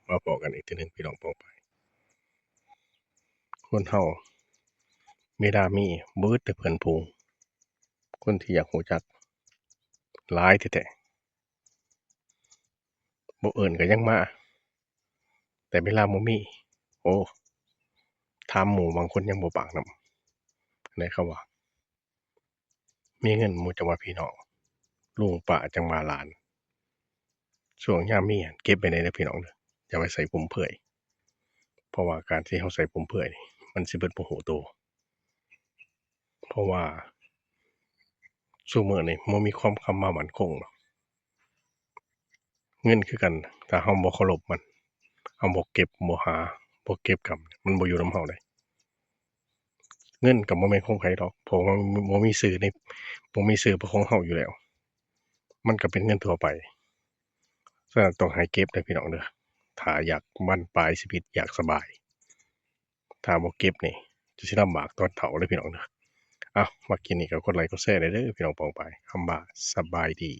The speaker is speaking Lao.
ມາພໍ້ກັນອີກເທື່ອໜຶ່ງ ພີ່ນ້ອງປ້ອງປາຍ. ຄົນເຮົາເວລາມີບໍ່ອຶດແຕ່ເພື່ອນຝູງ, ຄົນທີ່ຢາກຮູ້ຈັກຫຼາຍແທ້ໆ, ບໍ່ເອີ້ນກໍຍັງມາ, ແຕ່ເວລາບໍ່ມີ, ໂອ້, ຖາມໝູ່ບາງຄົນຍັງບໍ່ປາກນຳ. ໃນຄຳວ່າ ມີເງິນໝູ່ຈັ່ງວ່າພີ່ນ້ອງ, ລຸງປ້າຈັ່ງວ່າຫຼານ. ຊ່ວງຍາມມີຫັ້ນເກັບໄວ້ແດ່ເດີພີ່ນ້ອງເດີ, ຢ່າໄປໃຊ້ຟຸມເຟືອຍ, ເພາະວ່າການທີ່ເຮົາໃຊ້ຟຸມເຟືອຍນີ້ ມັນຊິເບິດບໍ່ຮູ້ໂຕ. ເພາະວ່າຊຸມື້ນີ້ບໍ່ມີຄວາມຄຳວ່າໝັ້ນຄົງດອກ. ເງິນຄືກັນ, ຖ້າເຮົາບໍ່ເຄົາລົບມັນ, ເຮົາບໍ່ເກັບ, ບໍ່ຫາ, ບໍ່ເກັບກຳ, ມັນບໍ່ຢູ່ນຳເຮົາເດ້. ເງິນກໍບໍ່ແມ່ນຂອງໃຜດອກ, ເພາະວ່າບໍ່ມີຊື່ໃນ, ບໍ່ມີຊື່ເປັນຂອງເຮົາຢູ່ແລ້ວ, ມັນກໍເປັນເງິນທົ່ວໄປ. ສະນັ້ນຕ້ອງໃຫ້ເກັບເດີພີ່ນ້ອງເດີ, ຖ້າຢາກບັ້ນປາຍຊີວິດ, ຢາກສະບາຍ. ຖ້າບໍ່ເກັບນີ້ ຈະຊິລຳບາກຕອນເຖົ້າເດີພີ່ນ້ອງເດີ. ເອົ້າ, ມັກຄລິບນີ້ກໍກົດໄລກົດແຊແດ່ເດີພີ່ນ້ອງປ້ອງປາຍ. ຄຳວ່າສະບາຍດີ.